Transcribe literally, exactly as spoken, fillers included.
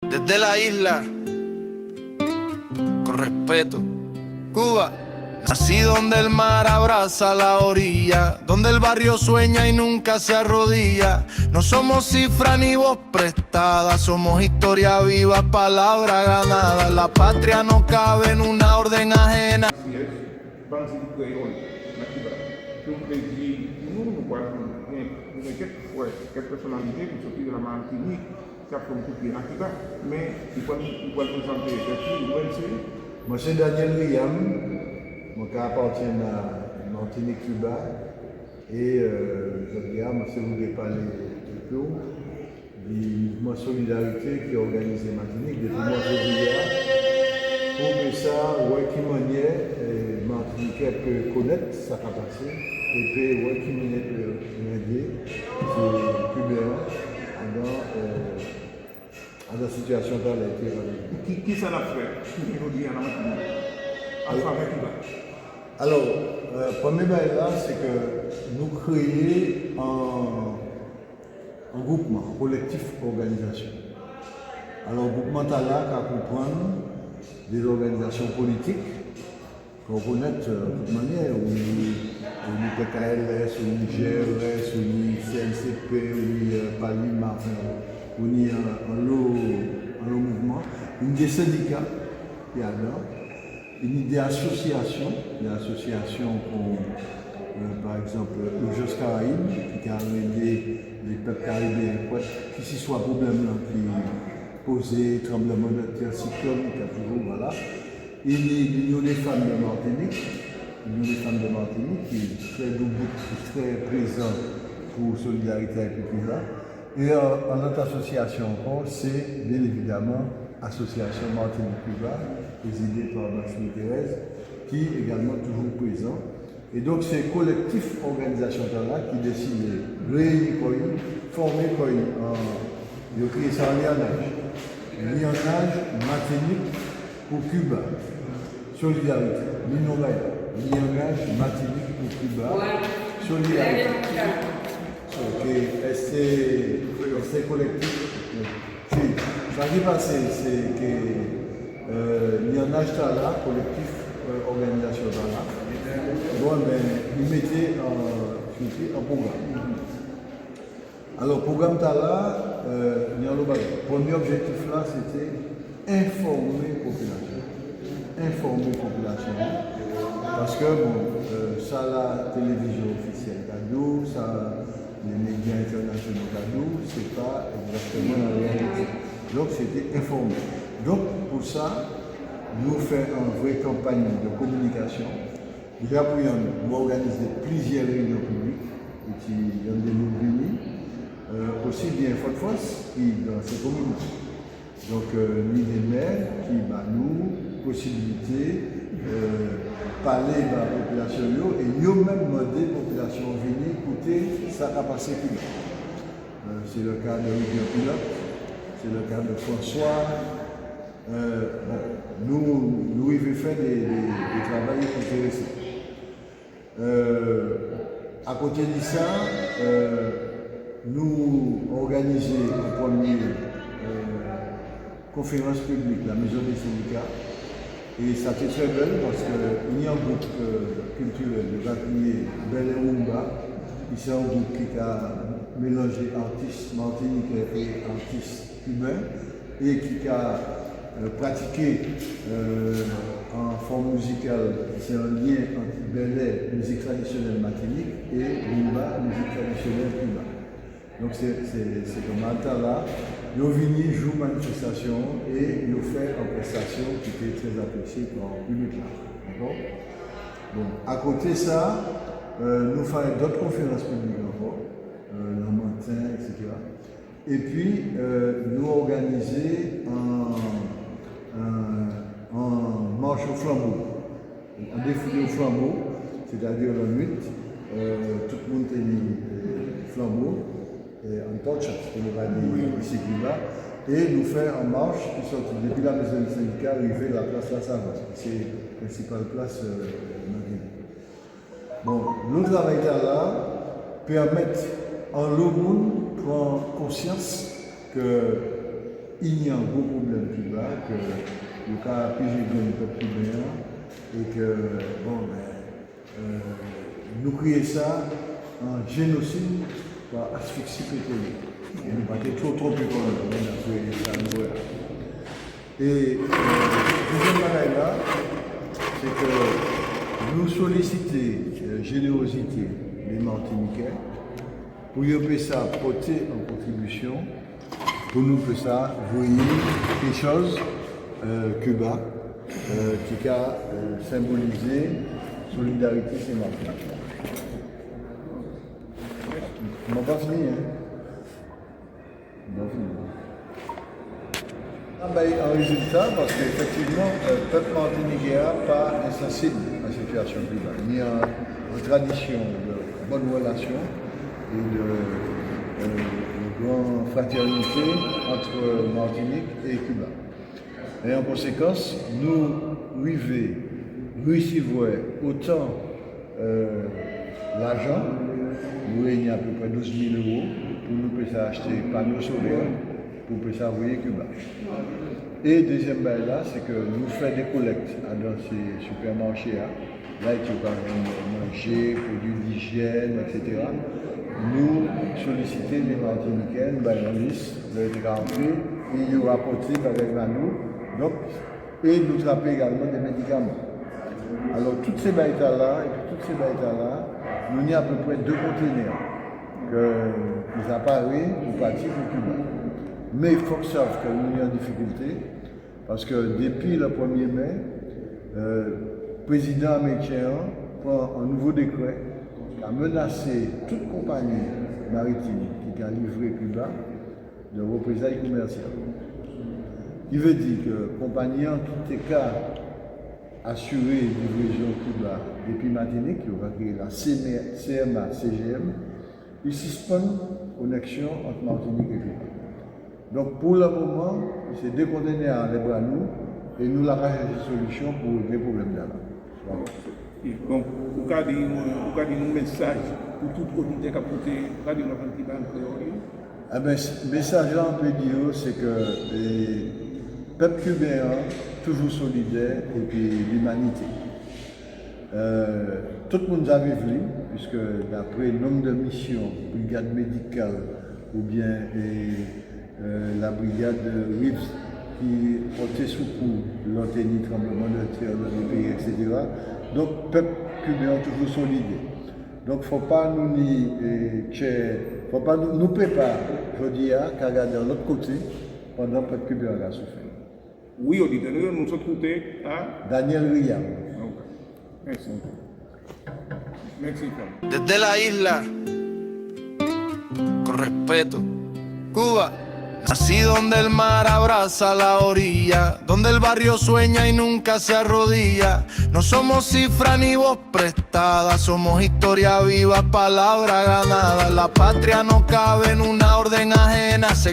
Desde la isla, con respeto. Cuba. Nací donde el mar abraza la orilla, donde el barrio sueña y nunca se arrodilla. No somos cifra ni voz prestada, somos historia viva, palabra ganada. La patria no cabe en una orden ajena. Siyèj bandi kreyòl nan Kiba. Donk, vle di, nou, nou pral gen, nou gen kèk frè, kèk pèsonalite ki soti de la Matinik, k ap fè yon kout pye nan Kiba, men li pral, li pral prezante tèt li, li menm se. Mwen se Daniel Riam, mwen ka apatyenn a Martinique Cuba, e euh, jodi a mwen se voudre pale de pou di mouvman Solidarite ki òganize Matinik depi mwa fevriye a, pou ke sa wè ki mannyè eh, Matinikè pe konèt sa ka pase, e pe wè ki mannyè pe rende se Kiben an adan eh, adan sitiyasyon talè ki evalye. Ki, ki sa n ap fè jounen jodi a nan Matinik? An favè Kiba. Alò, euh, premye bagay la, se ke nou kreye an, an gwoupman, an kolektif òganizasyon. Alò, gwoupman tala ka konprann de òganizasyon politik, ke w konèt euh, tout mannyè, ou ni, ou ni P K L S, ou ni G R S, ou ni C N C P, ou ni euh, Palima, anfen, ou ni an, an lo, an lo mouvman, ou ni de sendika ki adan, ou ni de asosyasyon, de asosyasyon kon, euh, pa egzanp, Urgence Caraïbes, ki ka rele de pèp karibeyen kwèt, kisiswa pwoblèm nan ki poze, tranblemanntè, siklòn, ki ap rive, vwala. E ni l'Union des Femmes de Martinique, l'Union des Femmes de Martinique, ki trè doubout, ki trè prezan pou solidarite avèk pèp la. E an, an lòt asosyasyon ankò, se, byen evidaman, Asosyasyon Martinique Cuba, prezide pa Maxime Thérèse, ki egalman toujou prezan. E donk, se kolektif òganizasyon tala ki deside reyini kò yo, fòme kò yo an, yo kreye sa an lyannaj. Lyannaj Matinik pou Kiba. Solidarite. Li non bay la. Lyannaj Matinik pou Kiba. Solidarite. Ok. Èske, èske kolektif? Si. Sa ki pase, se ke euh, lyannaj tala, kolektif euh, òganizasyon tala, bon, ben, li mete an, sou pye an pwogram. Alò, pwogram tala, euh, ni anlo bagay. Premye objektif la, se te enfòme popilasyon. Enfòme popilasyon an. Paske, bon, euh, sa la televizyon ofisyèl ka di w, sa le medya entènasyonal ka di w, se pa egzakteman la reyalite. Donk, se te enfòme. Donk, pou sa, nou fè an vre kanpay de kominikasyon. Deja pou yonn, nou òganize plizyè reyinyon piblik, e ki yonn de nou vini, euh, osi byen Fodfrans ki nan Sendomeng. Donk, euh, ni de mè ki ba nou posibilite euh, pale ba popilasyon yo, e yo menm mande popilasyon vini koute sa ka pase Kiba. Euh, c'est le cas de Rivière Pilote, c'est le cas de François. Euh, bon, nou, nou rive fè de, de, de travay enterese. Euh, akote de sa, euh, nou òganize an premye euh, konferans piblik la Maison des Syndicats. E sa te trè bèl paske ni an gwoup euh, kiltirèl, yo ka kriye Bèlè Rumba, ki se an gwoup ki ka melanje atis matinikè e atis kiben, e ki ka euh, pratike euh, an fòm mizikal ki se an lyen ant bèlè, mizik tradisyonèl Matinik, e rumba, mizik tradisyonèl Kiba. Donk, se, se, se kanmarad tala, yo vini jou manifestasyon an e yo fè an prestasyon ki te trè apresye pa piblik la. Dakò? Bon, akote sa, euh, nou fè dòt konferans piblik ankò, euh, nan maten, etsetera. Epi, euh, nou òganize an, an, an mach o flanbo, an defile o flanbo, sètadi lannwit, euh, tout moun te ni euh, flanbo, euh, antorcha, pou nou pa di isi Kiba, e nou fè an mach ki sòti depi la Maison des Syndicats rive la plas Lasavann, ki se prensipal plas euh, nan vil. Bon, nou travay tala pèmèt anlo moun pran konsyans ke Il y a un gros problème Cuba, ke yo ka pije grenn pèp kiben an, e ke, bon, ben, euh, nou kriye sa an jenosid pa asfiksi petwolye. E nou pa te two twonpe kò nou, men n ap kriye sa nou wè a. E, euh, dezyèm bagay la, se ke nou solisite, euh, jenerozite de Matinitè pou yo pe sa pote an kontribisyon pou nou pe sa voye kèk chòz, euh, Kiba, euh, ki ka, euh, senbolize solidarite Sen Matinik. Mwen pa fini, hein? Mwen fini. Sa bay an rezilta, paske efektivman, euh, pèp matinitjè a pa ensansib a sitiyasyon Kiba, ni an, an tradisyon de bòn relasyon e de, euh, de gran fratènite ant Matinik e Kiba. E an konsekans, nou rive resevwa otan, euh, lajan, nou reyini apeprè douz mil ewo pou nou pe sa achte pano solè pou pe sa voye Kiba. E dezyèm bagay la, se ke nou fè de kolèk adan se sipèmache a, la yo ka vann manje, pwodui dijyèn, etsetera. Nou solisite de Matinitè, nou bay yon lis, lè yo te ka antre, e yo rapòte bagay ba nou. Donk, e nou trape egalman de medikaman. Alò, tout se bagay sa la, epi tout se bagay sa la, nou ni apeprè de kontenè ke nou ta pare pou pati pou Kiba. Men fòk sav ke nou ni an difikilte, paske depi le premye me, euh, prezidan ameriken an pran an nouvo dekrè ki ka menase tout konpayi maritim ki ka livre Kiba de reprezay komèsyal. Ki vle di ke konpayi an ki te ka asire livrezon Kiba depi Matinik, yo ka kreye la C M A, C G M, li sispann koneksyon ant Matinik e Kiba. Donk, pou le moman, se de kontenè a nan bra nou, e nou la ka chèche solisyon pou regle pwoblèm sa la. Bon. E, bon, ou ka di nou, ou ka di nou mesaj pou tout oditè k ap koute, ou ka di nou ann Kiba an kreyòl, wi? Eben, mesaj la, mwen pe di yo, se ke, e, pèp kiben an toujou solidè epi limanite. Euh, tout moun sa viv li, piske dapre nonb de misyon, brigad medikal oubyen, e, euh, la brigad Reeves ki pote soukou lè te ni tranblemanntè nan de peyi, etsetera. Donk, pèp kiben an toujou solidè. Donk, fò pa nou ni, e, tchè, fò pa nou, nou pe pa, jodi a, ka gade yon lòt kote, pandan pèp kiben an ka soufri. Wi, oditè nou yo, nou sot koute a Daniel Riam. Ok. Mèsi. Mèsi, frè m. Desde la isla con respeto. Cuba. Nací donde el mar abraza la orilla, donde el barrio sueña y nunca se arrodilla. No somos cifra ni voz prestada, somos historia viva, palabra ganada. La patria no cabe en una orden ajena.